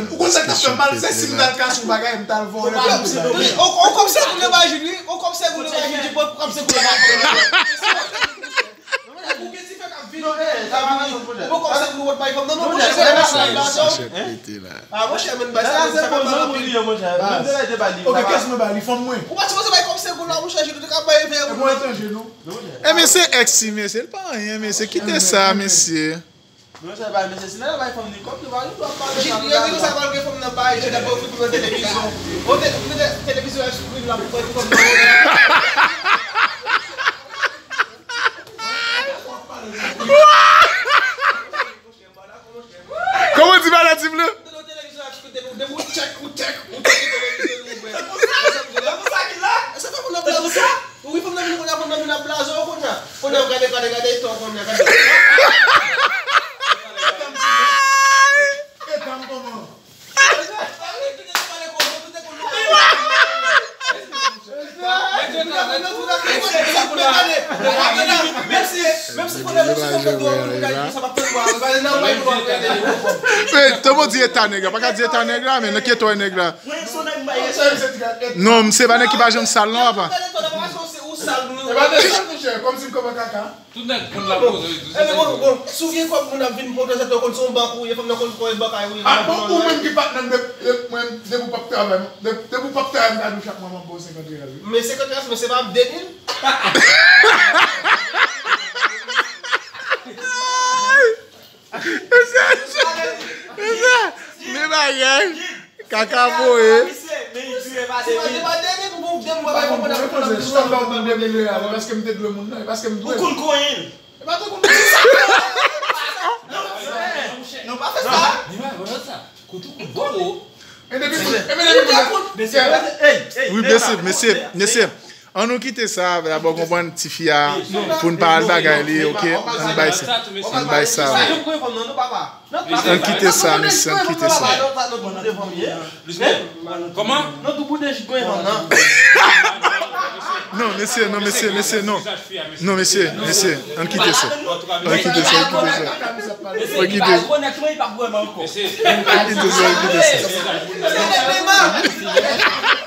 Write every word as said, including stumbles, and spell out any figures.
Ou konn sa k t ap fè m mal, se si m t al kase yon bagay, m t al vòlè. On kòm se goule ba Jid, wi. On kòm se goule ba Jid, di bon, kòm se goule ba Jid. Ou gen ti fè k ap vin. Bon, kòm se goule wòt bay fanm nan, non, monchè, se pa sa la. Ah, monchè, men bay sa, se pa mal anpil. Ok, kès mwen ba li, fanm mwen. Ou pa sipoze bay kòm se goule la, monchè, Jid, ou te ka bay vè. E bon, etranje, non? E mesye, ex, mesye, li pa anyen, mesye, kite sa, mesye. Mesye, bay mesye, si nèg la bay fanm li kòb, li pa gen dwa pale sa. Yo di konsa, malgre fanm nan bay, Jid ap ofri fanm nan televizyon. Ou te, ou te televizyon a screen la pou bay fanm nan. Kòman w di maladi m lan? Depi w tchèk, ou tchèk, ou tchèk, ou tchèk televizyon li ouvè. Se pou sa ki la? Se fè moun nan blaze w. Wi, fanm nan vin kounye a, fanm nan vin ap blaze w kounye a. Kounye a, gade, gade, gade, etan kounye a, gade. Etan kòman? Hey, tòmò di eta nèg la, pa ka di eta nèg la, men nan kiyès ou wè nèg la? Non, misye pa nèg ki pa janm sal non, apa. Tout nèg konn la poze wi, tou se bon, bon, si w gen kòb moun ap vin pote sa, ou konn se yon bank ou ye, fanm nan konn pran yon bank ay wi. Ah, bon, ou menm ki patnè m, de, de, mwen, depi w p ap travay, de, depi w p ap travay, m ka di w chak mwa m ap ba w senkant real, wi. Men senkant real, men se pa de mil. Mesye, mesye, men bagay. Kaka voye. Ou konn konyen l. Ou pa konn konyen l. Non, pa fè sa. Kote ou konn konyen l. Wi, mesye, mesye, mesye. Ann nou kite sa, dabò konprann tifi a, pou n pa al bagay li, oke? Ann bay sa, ann bay sa, wi. Ann kite sa, mesye, ann kite sa. Non, mesye, non, mesye, mesye, non. Non, mesye, mesye, ann kite sa. Ann kite sa, ann kite sa. Ann kite sa. Ann kite sa, ann kite sa.